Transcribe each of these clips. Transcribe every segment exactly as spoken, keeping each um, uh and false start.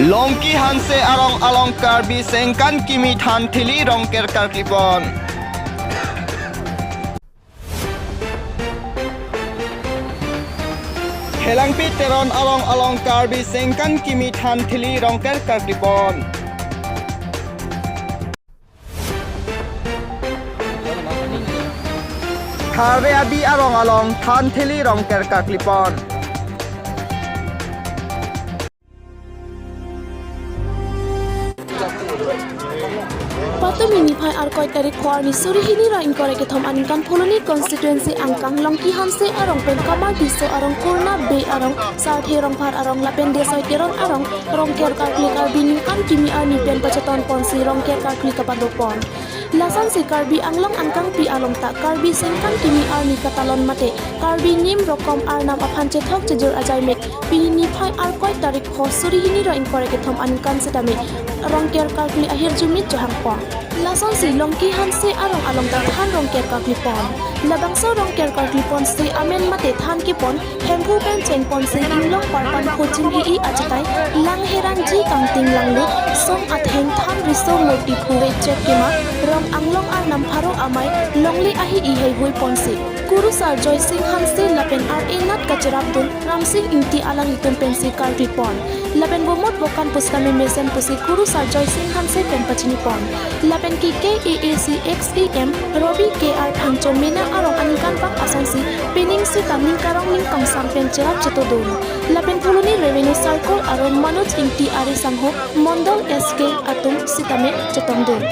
Longki Hanse arong along Karbi Sengkan Kimi than thili rongker karklipon. Phelangpi Teron arong along Karbi Sengkan Kimi than thili rongker karklipon. Tharve Abi arong along than thili rongker karklipon. Patumi niphai arkoi tarik pho arni suri hini ra ingkoi ra kethom aningkan Phuloni constituency angkang Longki Hanse arong pen Kamar Tisso arong, Kurna Bey arong, Sarthe Rongphar arong lapen Desoi Teron arong rongker karkli Karbi Ningkan Kimi arni pen pacheton ponsi rongker karkli kapadopon. Lasonsi Karbi Anglong angkangpi along ta Karbi Sengkan Kimi arni katalon mate Karbi nim rokom arnam aphan chethok chejor ajaimek pini niphai arkoi tarik pho suri hini ra ingkoi ra kethom aningkan sitame rongker karkli ahirjume chohangpon. Lasonsi Longki Hanse arong along ta than rongker karklipon. Labangso rongker karkliponsi amen mate than kepon Hemphu pen chengponsi inglong parpan phuchim hi-i achatai lang herangji kangting langlut song atheng than riso murti phuve chek kema rong anglong arnam pharo amei longle ahi-i heihui ponsi Kurusar Joysing Hanse lapen R A Nath kacherapdun Ramsing Ingti alanglitum pensi karklipon. Lapen bomot bokan pusitame mesen pusi Kurusar Joysing Hanse pen pachinipon. Lapen ke K A A C ex E M Robi K R Phangcho mena arong aningkanvang asonsi pining sita ning karong ning kangsam pen cherap chetodun. Lapen Phuloni Revenue Circle aron Manoj Ingti ari sangho Mondol S K atum sitame chetongdun.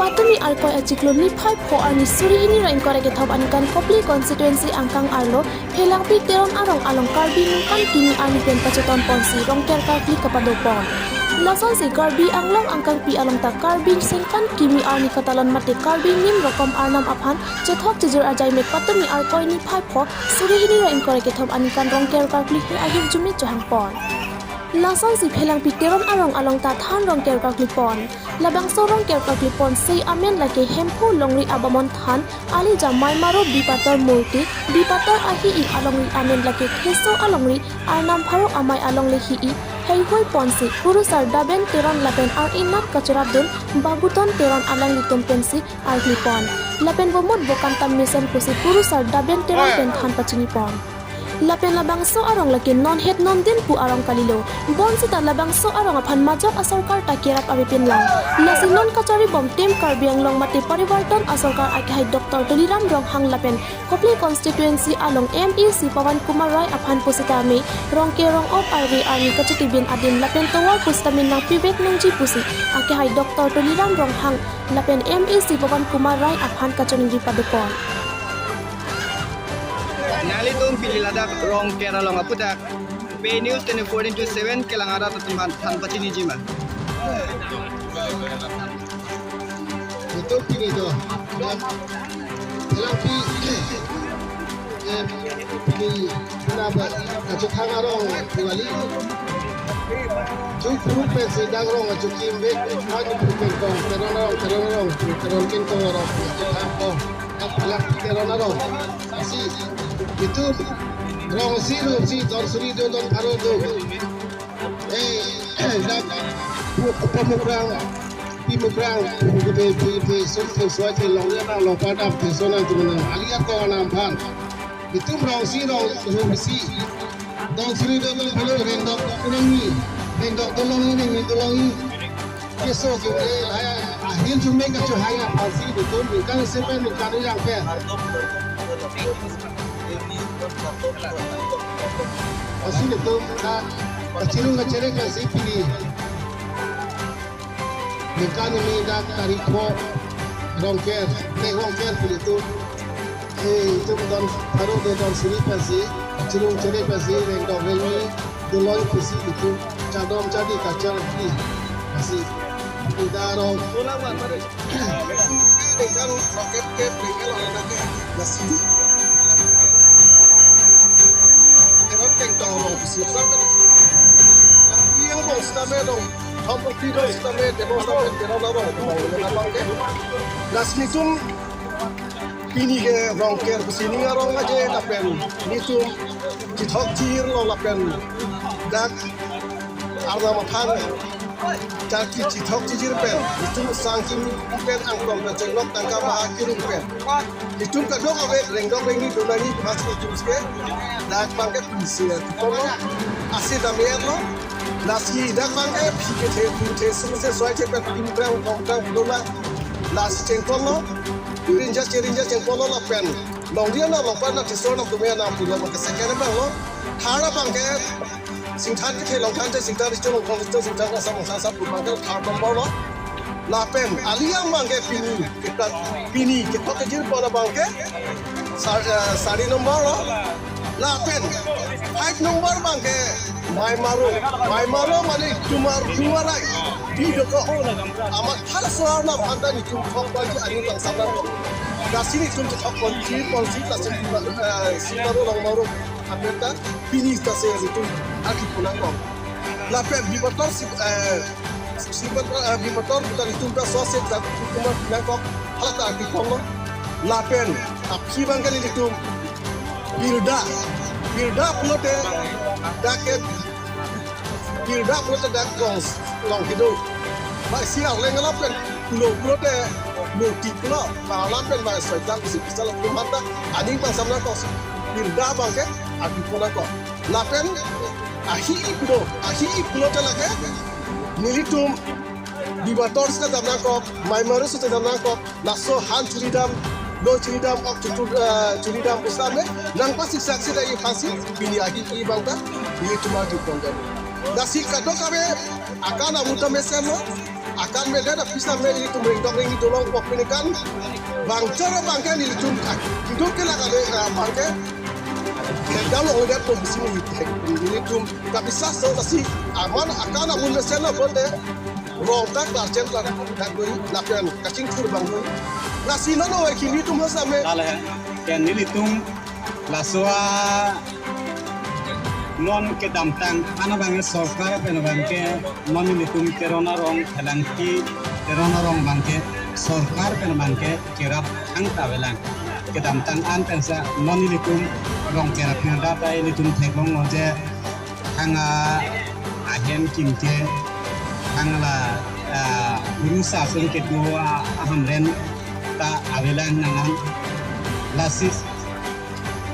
Patumi arkoi achiklo niphai pho arni suri hini ra ingkoi ra kethom aningkan Kopili constituency angkang arlo Phelangpi Teron arong along Karbi Ningkan Kimi arni pen pacheton ponsi rongker karkli kapadopon. Lasonsi Karbi Anglong angkangpi along ta Karbi Sengkan Kimi arni katalon mate Karbi nim rokom arnam aphan chethok chejor ajaimek patumi arkoi niphai pho suri hini ra ingkoi ra kethom aningkan rongker karkli hi ahirjume chohangpon. Lasonsi Phelangpi Teron arong along ta than rongker karklipon. Labangso rongker karkliponsi amen lake Hemphu longri abamon than, Alija Maimaro Bipator murti, Bipator ahi-i alongri amen lake Theso alongri arnam pharo amei alongle hi-i heihui ponsi Kurusar Daben Teron lapen R A Nath kacherapdun Babuton Teron alanglitum pensi arklipon. Lapen bomot bokan ta mesen pusi Kurusar Daben Teron pen than pachinipon. Lapen labangso arong lake non het non din pu arong kalilo. Bonsita labangso arong aphan majok asorkar ta kerap avepinlang. Lasi non kacharibom Team Karbi Anglong mate Parivartan asorkar akehai Doctor Tuliram Ronghang lapen Kopili constituency along M A C Pawan Kumar Rai aphan pusitame rongker rong-ok arve arni kachetibin adim lapen tovar pusitame nangpivek nangji pusi akehai Doctor Tuliram Ronghang lapen M A C Pawan Kumar Rai aphan kachiningri padopon. Nanglitum pini ladak rongker along aputhak Pei News twenty-four into seven kelang arat atum aphan than pachiniji ma? Itum pini do. Phelangpi, eh, pini puna ba kachethang arong Diwali. Jukpru pensi dak rong achukim vek, maju pru pen kong, Teron arong, Teron arong, Teron kin kong arong, kachethang kong. Phelangpi Teron arong. Si, itum rong isi, rong isi, don suri do, don pharo do. Eh, eh, dak pu-, pemukrang, pimukrang, pu-, pe-, pe-, pe-, sun, pe-, suai, pe-, long, ya, nang, long, padam, pe-, sun, nang, temen, nang, alia, ko, nang, phan. Itum rong isi, rong, rong isi. Don suri do, don pharo, rengdok, rengni. Rengdok, dolong, rengni, dolong. Keso ke, eh, ahirjume kachohang aphansi itum ningkan isi pen ningkan ijang pen. Lasi itum ka, kachirung kacherek lasi pini. Ningkan ini dak tarik pho rongker, tek rongker pini itum. Eh, itum don pharo do don suri pensi, kachirung kacherek pensi, rengdok rengni, doloi pusi itum, chadom chadi kachar ki, lasi, ida rong. Dengkan roket ke, dengkan orang ke, lasi. Erot keng tong rong, pusi, sampai. Yang bos, sampai rong. Thom pilo sitame, tebong sitame, Teron arong, abang ke. Lasi nelitum pini ke Rongker pusi ning arong aje lapen nelitum chethok chijirlo lapen dak Arnam aphan charki chethok chijir pen nelitum sangkim pen angklong pen chenglok tangka ba kiring pen nelitum kadokave rengdok rengni donani mas nelitum ke dak abang ke pisi ya. Kono asi damiar lo. Lasi dak abang ke phi kethe phi kethe sumse soi the pen pin prang kong prang dona. Lasi chengkol lo. Rinja cherinja chengkol lo lapen longri anam longpat anam tisor anam tumi anam pulo abang ke second abang lo. Third abang ke singthan kethe longthan the singthan richo longthan richo singthan asam asam asam abang ke third number lo. Lapen aling abang ke pini kita pini kethok kejir pon abang ke sar-, eh, sari number lo. Lapen five number abang ke Maimaro, Maimaro mane Tumar Tumarai di doko. Amat hal soal na phanta nelitum thok baji aning abang sabra ko. Lasi nelitum thok kon kir kon si lasi, eh, si maro long maro apeta pini ta se nelitum aki punang ko. Lapen bibator si, eh, si bator, eh, bibator ta nelitum ta so se ta nelitum punang ko. Hala ta aki punang lo. Lapen aphi abang ke nelitum Birda, birda pulote dak ke, birda pulote dak long, long kedo. Ba si arleng alam pen pulo pulote murti pulo, ba alam pen ba soi dak si bisa lo tum hanta aning abang sabra ko. Birda abang ke aki punang ko. Lapen ahi pulo, ahi pulote lake nelitum bibator sita damnang ko, Maimaro sita damnang ko. Laso han churidam, lo churidam, ok chutu, eh, churidam pusitame nangpasiksak sita i phasi pini ahi i abang ta nelitum arju pon dam. Lasi kadokave akan amu ta mesen lo, akan medet aphi sitame nelitum rengdok rengni dolong pok pini kan bang choro abang ke nelitum kan. Hidup ke lagale, eh, abang ke kendam long ledet pon bisi nelitum kabisas lo. Lasi aman akan amu mesen lo bonte rong tak lar chen lar tak doi lapen kachingthur abang doi. Lasi non oi kini tum hasame. Dale he. Ke nelitum laso a non kedamtang an abang ke sorkar pen abang ke non nelitum Teron arong Phelangpi Teron arong abang ke sorkar pen abang ke kerap thangta avelang. Kedamtang an pensi non nelitum Rongker aphan data nelitum theklong lo je thang a ahem kim ke thang la, ah, guru sasong kedo a, ahamren ta avelang nang an. Lasi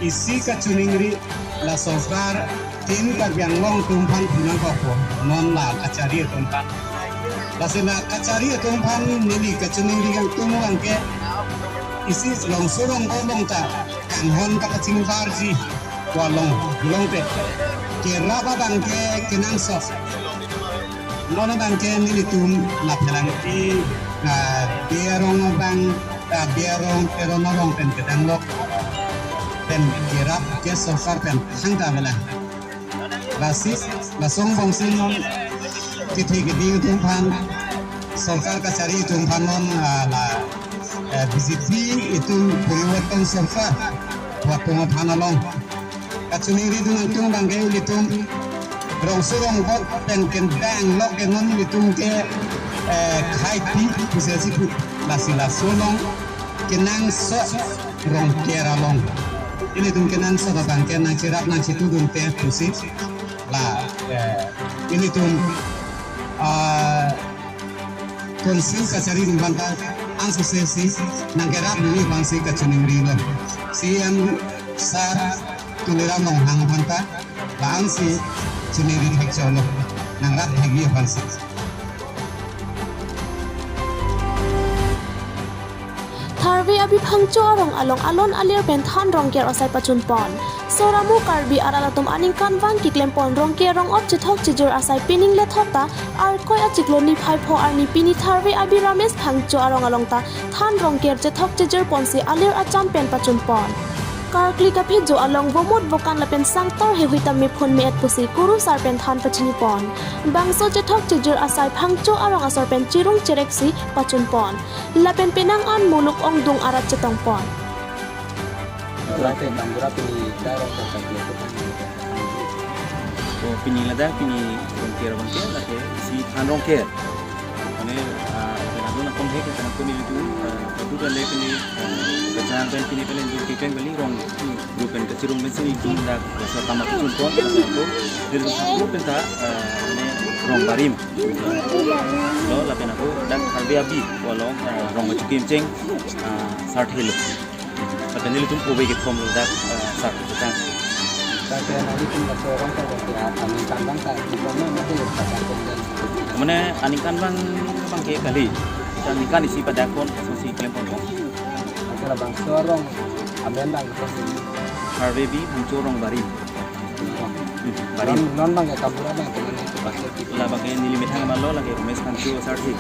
isi kachiningri la sorkar tin Karbi Anglong atum aphan punang kokpo non la kachari atum aphan. Lasi la kachari atum aphan neli kachiningri kangtung abang ke isi longso rong bolong ta kanghon ta kachingbarji walong long te. Kerap abang ke kenangsot. Non abang ke nelitum la Phelangpi, ah, Berong abang, ah, Berong, Teron arong pen kedam lok. Pen kerap ke sorkar pen thangta avelang. Lasi, lason bangsi non kethe kedi atum aphan, sorkar kachari atum aphan non, ah, la, eh, B J P itum poriborton sorkar, watung aphan along. Kachiningri dun atum abang ke ilitum rongso rongbot pen kedam lok ke non ilitum ke, eh, khaipi pusi si pu lasi laso along kenangsot Rongker along. Ilitum kenangsot abang ke nangcherap nangchetu dun te pusi la, eh, ilitum, ah, Council kachari atum aphan ta ansose si nangkerap neli aphan si kachiningri lo. C M sir Tuliram Ronghang aphan ta la-an si chiningri thek cholo. Nangrap thekji aphan si. Tharve Abi Phangcho arong along alon alir pen than Rongker asai pachun pon. Soramu Karbi arat atum aningkanvang keklem pon Rongker rong-op chethok chijir asai pining lethot ta Arkoi achiklo niphai pho arni pini Tharve Abi Ramesh Phangcho arong along ta than Rongker chethok chijir ponsi alir acham pen pachun pon. Karkli kaphejo along vomut vokan lapen sangtor hehui ta mephun me-et pusi kurusar pen than pachini pon. Bangso chethok chijir asai Phangcho arong asor pen chirung cherek si pachun pon. Lapen penang an muluk ongdung arat chetong pon. Lapen bang gura pini darong ko kaki ko. Pini ladak pini Rongker abangke lake isi than Rongker. Mane, ah, penang nangkong he, penang nelitum, ah, padu kali pini, ah, kejang pen pini pini dun kikeng kali rong, dun pen kachirung pen si nelitum dak laso tama kachun pon, lapen ako nelitum satu pen ta, ah, mane Rong Barim. Lo lapen ako dak Karbi Abi, ko along, ah, Rong Machukim Cheng, ah, sarthe lo. Lapen nelitum kove kethom lo dak, ah, sar kechetang. Lapen nelitum laso Rongker abangke aningkan abang ta, di kono mati pada konden. Mane aningkan abang abangke kali. Aningkan isi pada kon, masih klem pon kong. Lapen labangso arong amen abang kosi. Karbi Abi Phangcho Rong Barim. Hmm, Barim. Non, non abangke kambura abang teman itu pasti. La abangke neli methang malo lake Romesh Phangcho sarthe.